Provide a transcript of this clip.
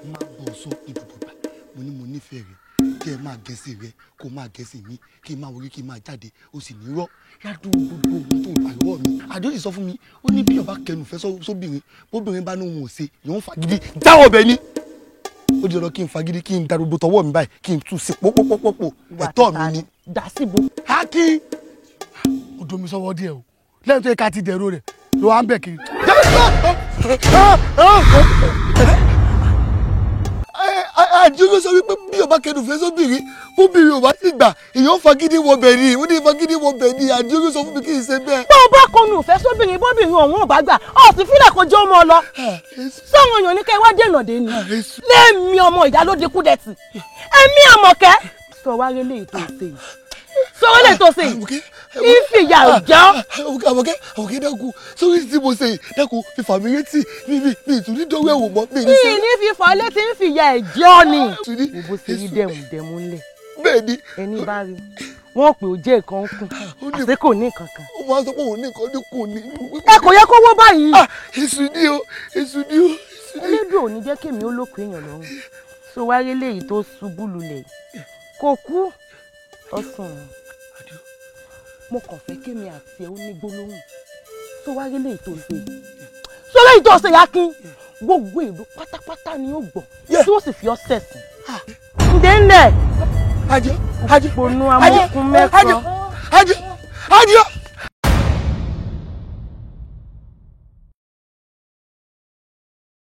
Máa bọ̀ sọ ibùdó gbà, mo ní mo nífẹ̀ẹ́ rẹ, kí ẹ máa gẹ̀ẹ́sì rẹ, kó máa gẹ̀ẹ́sì mi, kí n máa wọlé, kí n máa jáde, ó sì ní rọ́ ládùúgbò gbogbo ohun tó gbà lọ́wọ́ mi. Àdó sì sọ fún mi, ó ní bí ọba kẹnu fẹ́ sóbìnrin, bóbìnrin bá ní òun ò ṣe, yòó ń fagídí jáwọ́ ọbẹ̀ ni. Ó di dandan kí n fagídí, kí n darúgbó tọwọ́ mi báyìí, kí n tú sí pópópópó, ẹ̀tọ́ mi ni. Dà síbo. Akin, ó domi sọ́wọ́ díẹ̀ o, lẹ́yìn tó yẹ ká ti dẹ̀rọ rẹ̀ ló wá ń bẹ̀ kiri. Àdìo sọ wípé bí ọba kẹnu fẹ́ sóbìnrin, bóbìnrin ò bá sì gbà, èèyàn fagídí wọ bẹ̀ ni. Ó ní fagídí wọ bẹ̀ ni. Àdìo sọ fún mi kí n ṣe bẹ́ẹ̀. Bó o bá kọnu ìfẹ́ sóbìnrin, bóbìnrin ọ̀hún ò bá gbà, ọ̀ sì fílẹ̀ kó jẹ́ ọmọ ọ lọ. Sọ́wọ́n èèyàn ní kẹ́ ẹ wá dènà dé ni. Lémi ọmọ ìyálóde Kúdẹ̀tì, èmi Àmọ̀kẹ́. Sọ wá rélé ètò ìṣe yìí, sọ wá rélé ètò ìṣe yìí, ìfìyà òjọ́. Àmọ̀kẹ́, Àmọ̀kẹ́, dákun, sórí tí mo ṣe yìí, dákun, fífà mi létí, mi ìtún ní dọ́wọ́ ẹ̀wò mọ́ mi ní Mi ní fífà létí, ń fìyà ẹ̀jọ́ ni. Mo bó ṣe rí dẹ̀mùdẹ̀mù ńlẹ̀. Bẹ́ẹ̀ ni. Ẹni bá rí wọn pè ó jẹ́ nǹkan kùn, àṣé kò ní nǹkan kan. Ó máa ń sọ pé òun ní nǹkan ní kùn ni. Ẹ kò yẹ kó wó báyìí. Èṣù ni o, èṣù ni o. Elédùn ò ní jẹ́ kémi ó lókun èèyàn lọ́rùn. So wá rí léyìí tó ṣubú lulẹ̀ kò kú ọ̀sán. Mo kàn fẹ́ kémi àti ẹ ó ní gbólóhùn. So wá rí léyìí tó ṣe, so léyìí tó ṣe Akin, gbogbo ìlú pátápátá ni ó gbọ́ tí ó sì fi ọ́ sẹ̀sìn. Ǹdẹ́ ńlẹ̀. Àjọ, àjọ, òpònú amókun mẹ́kọ̀ọ́. Àjọ, àjọ, àjọ.